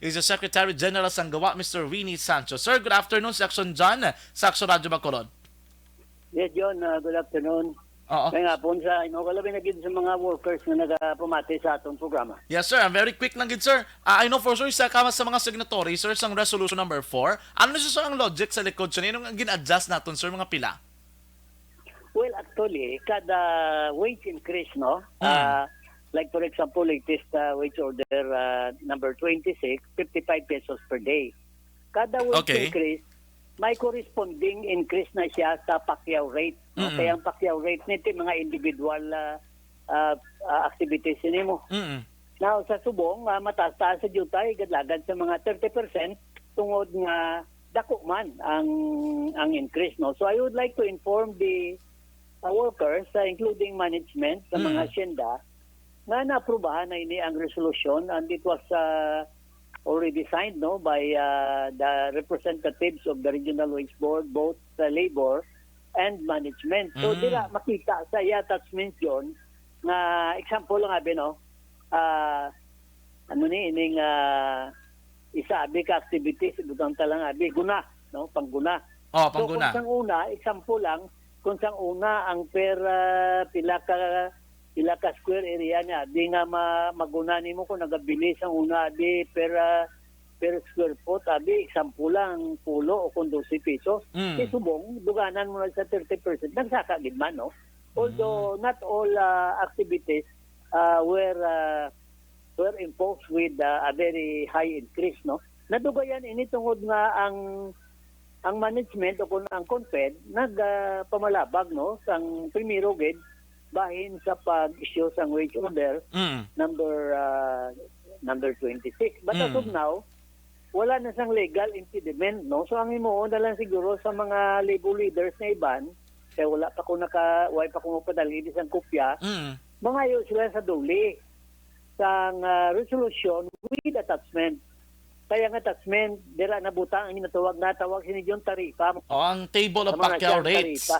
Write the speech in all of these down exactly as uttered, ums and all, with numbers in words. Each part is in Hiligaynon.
is the Secretary General sang GAWA, Mister Winnie Sancho. Sir, good afternoon, Section John, Section Radyo Bacolod. Yes, John, uh, good afternoon. Oo. May ngapon sa imo, kalabi na gid sa mga workers nga nagapamati sa atong programa. Yes, sir. Very quick lang gid, sir. Ah, I know for sure, isa ka sa mga signatory, sir, sang resolution number four. Ano na, sir, ang logic sa likod siya? Anong gin-adjust naton, sir, mga pila? Well, actually, kada wage increase, no? Mm. Ah, like for example, latest uh, wage order uh, number twenty-six, fifty-five pesos per day. Kada wage Okay. increase, may corresponding increase na siya sa pacquiao rate. No? Mm. Kaya ang pacquiao rate nito mga individual uh, uh, uh, activities nimo. Mm. Now, sa subong, uh, mataas-taas sa jutay, gadlagan sa mga thirty percent tungod nga dako man ang ang increase, no. So I would like to inform the uh, workers, uh, including management sa mga Mm. asyenda, nga naaprubahan na ini ang resolution, and it was uh, already signed, no, by uh, the representatives of the Regional Wage Board, both the labor and management. So Mm. dira makita sa iya attachment, John, nga example lang abi, no, ah, ano ni ining ah, isa abi ka activities, butang ta lang abi guna, no, pangguna. Oh, So kung pangguna. sang una, example lang, kung sang una ang per ah, pila ka pila ka square area niya, di nga ma, maguna nimo kung nagabili sang una abi per ah, per square foot, abi example lang pulo o kung dose pesos. Mm. Di subong duganan mo na sa thirty percent, nagsaka gid man, no? Although not all uh, activities uh, were uh, were imposed with uh, a very high increase, no? Nadugayan ini tungod nga ang ang management o kung ang CONFED nagpamalabag, no, sang primero gid bahin sa pag-issue sang wage order Mm. number uh, number twenty-six. But as Mm. of now, wala na sang legal impediment, no? So ang himuon na lang siguro sa mga labor leaders na iban, kay wala pa ko naka, wala pa ko magpadali sang kopya, Mm. mangayo sila sa DOLE sang ah, resolution with attachment. Kaya ang attachment, dira nabutang ang ginatawag, natawag sini John taripa. O, ang table of Ang mga pacquiao siyang rates. Taripa.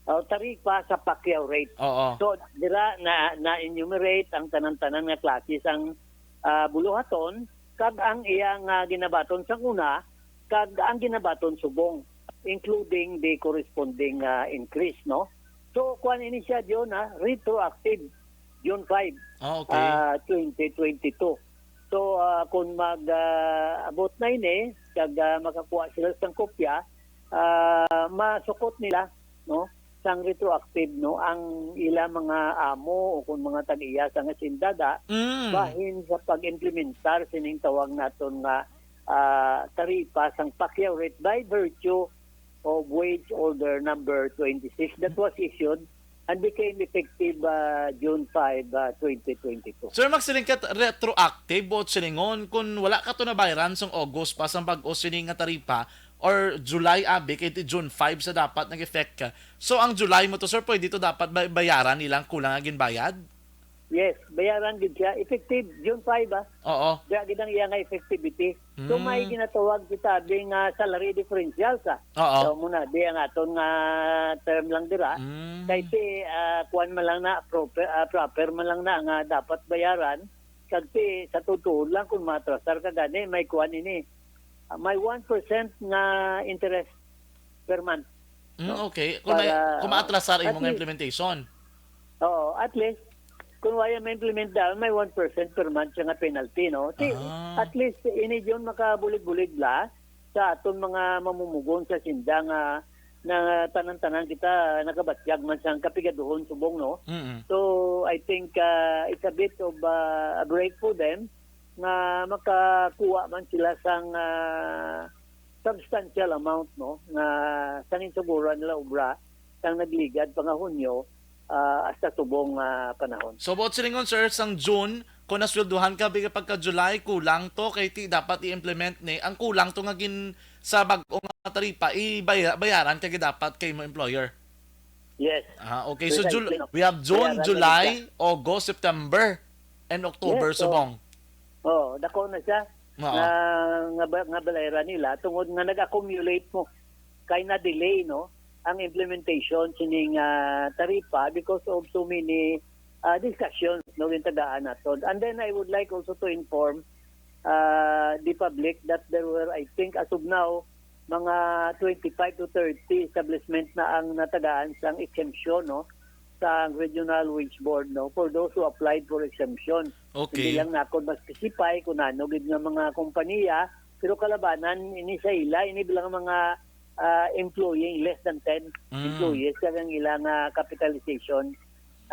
O, taripa sa pacquiao rate. Oo. So, dira na, na-enumerate ang tanan-tanan nga klase sang ah, buluhaton, kag ang iya nga ginabaton sang una, kag ang ginabaton subong, including the corresponding ah, increase, no? So, kuan ini siya, John, ha? Retroactive, June five, Ah, okay. ah, twenty twenty-two. So, ah, kung mag ah, abot na ini, kag ah, makakuha sila sang kopya, ah, masukot nila, no, sang retroactive, no, ang ila mga amo o kung mga tag-iya sang hacienda da, Mm. bahin sa pag-implementar sining tawag naton nga ah, taripa sang pacquiao rate by virtue of wage order number twenty-six that was issued and became effective ah, June five, ah, twenty twenty-two. Sir, magsiling ka retroactive, buot silingon, kung wala ka to nabayaran sang August pa sang bag-o sini nga taripa, or July abi, kay ti June five sa dapat nag-effect ka. So, ang July mo to, sir, pwede to dapat bay- bayaran nilang kulang nga ginbayad? Yes, bayaran gid siya. Effective June five, ah. Oo. Diya gid ang iya nga effectivity. So Mm. may ginatawag kita abi nga salary differential sa. Oo. So mo na di ang aton nga term lang dira. Mm. Kay ti ah, kuan man lang na proper ah, proper man lang na nga dapat bayaran. Kag ti sa totoo lang kung matrasar ka gani may kuan ini. Ah, may one percent nga interest per month. Mm, No? okay. Kung, may, Para, kung maatrasar at imo nga least- implementation. Oo, at least kung wala ma-implement daw, may one percent per month siya nga penalty, no? Ti, Ah. at least ini John makabulig-bulig la sa aton mga mamumugon sa sinda nga na tanan-tanan kita nakabatyag man sang kapigaduhon subong, no? Mm. So I think uh, it's a bit of uh, a break for them nga makakuha man sila sang uh, substantial amount, no, nga sang insuguran nila obra sang nagligad pa nga Hunyo ah, hasta subong ah, panahon. So, buot silingon, sir, sang June, kung nasweldohan ka bigay pagka July, kulang to, kay ti dapat i-implement ni, ang kulang to nga gin sa bag-o nga taripa, ibaya- bayaran ka dapat kay mo employer. Yes. Ah, okay. So, Precisely, Jul- no? we have June, Bayaran na July, gid August, September, and October Yes, so- subong. Oh, dako na siya Oo. nga nga ba- nga balayran nila tungod nga nag-accumulate mo kay na delay, no, ang implementation sining ah, taripa because of so many ah, discussions, no, yung tagaan naton. And then I would like also to inform uh, the public that there were, I think, as of now, mga twenty-five to thirty establishment na ang natagaan sang exemption, no, sa Regional Wage Board, no, for those who applied for exemption. Hindi Okay. lang nako mag-specify kung ano gid nga mga kompanya, pero kalabanan ini sa ila, ini bilang mga ah, employee, less than ten Mm. employees, kag ang ilang ah, capitalization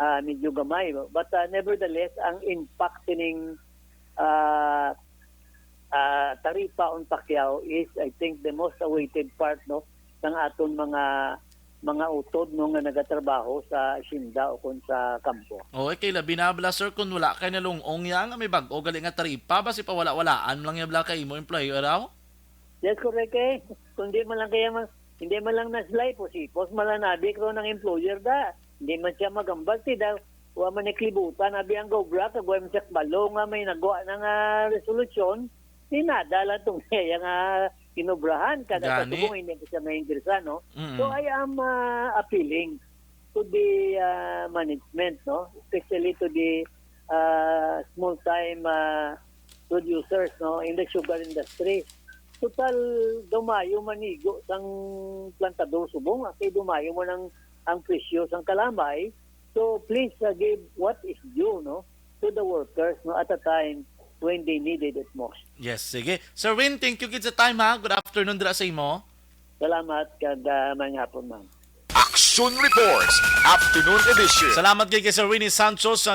ah, medyo gamay. But ah, nevertheless, ang impact sining ah, ah, taripa on Pacquiao is, I think, the most awaited part, no, sang aton mga mga utod, no, nga nagatrabaho sa asyenda o kon sa kampo. O, okay, labi na bala, sir, kung wala kay nalung-ong ya nga may bag-o gali nga taripa, basi pawala-walaan lang ya bala kay imo employer, aw? Yes, correct eh. Kung di man lang kaya man, hindi man lang naslay po, sipos malanabi ko ng employer da. Hindi man siya magambal, ti da, wa man ni klibutan, abi ang gobra, kag wa man siya kabalo nga may nagwa na nga resolusyon, di nada lang tong iya nga kinobrahan, kada Gani. Katubong hindi ko siya mainteresan, no? Mm. So I am ah, appealing to the ah, management, no? Especially to the ah, small time ah, producers, no, in the sugar industry. Total, dumayo manigo sang plantador subong, ah, kay dumayo man ang, ang presyo sang kalamay. So please ah, give what is due, no, to the workers, no, at a time when they needed it most. Yes, sige. Sir Win, thank you gid sa time, ha. Good afternoon dira sa imo. Salamat kag ah, maayong hapon, ma'am. Action Reports, Afternoon Edition. Salamat gid kay Sir Winnie Sancho sa